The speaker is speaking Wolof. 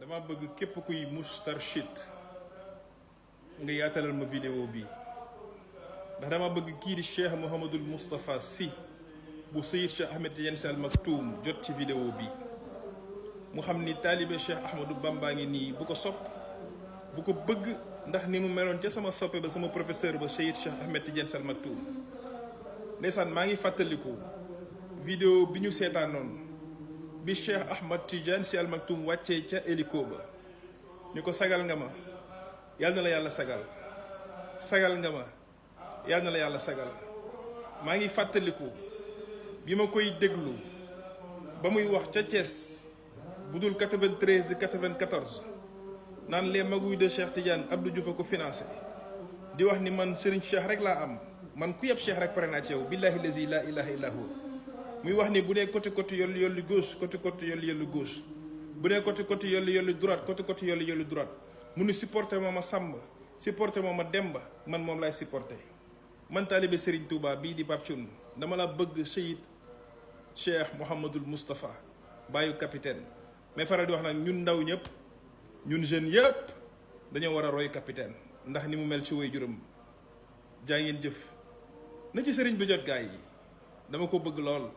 dama bëgg képp kuy Moustarchid nga yaatalal ma vidéo bi ndax dama bëgg kii di Cheikh Mouhamadul Moustapha Sy bu Seyid Cheikh Ahmed Tidiane Sy Al Maktoum jot ci vidéo bi mu xam ni taalibe Cheikh Ahmadou Bamba ngi nii bu ko sopp bu ko bëgg ndax ni mu meloon ca sama soppe ba sama professeur ba Seyid Cheikh Ahmed Tidiane Sy Al Maktoum. ndeysaan maa ngi fàttaliku vidéo bi ñu seetaanoon bi Cheikh Ahmed Tidiane Sy Al Maktoum wàccee ca hélico ba ni ko sagal nga ma yàlla na la yàlla sagal nga ma yàlla na la yàlla sagal. maa ngi fàttaliku bi ma koy déglu ba muy wax ca Thiès bu dul 93 di 94 naan les magouilles de Cheikh Tidiane Abdou Diouf a ko financé di wax ni man Serigne Cheikh rek laa am man ku yeb Cheikh rek pare naa ci yow billahi lazi la ilaha illa huwa. muy wax ni bu dee côté yollu yollu gauche côté yollu yollu gauche bu dee côté yollu yollu droite côté yollu yollu droite mu ni supporté ma Samba supporté ma Demba man moom laay supporté. man taalibe Serigne Touba bii di Pape Thioune dama la bëgg Seyid Cheikh Mouhamadul Moustapha bàyyu capitaine mais faral di wax nag ñun ndaw ñëpp ñun jeunes yëpp dañoo war a roy capitaine ndax ni mu mel ci way juróom jaa ngeen jëf na ci sëriñ bi jot gaa yi dama ko bëgg lool.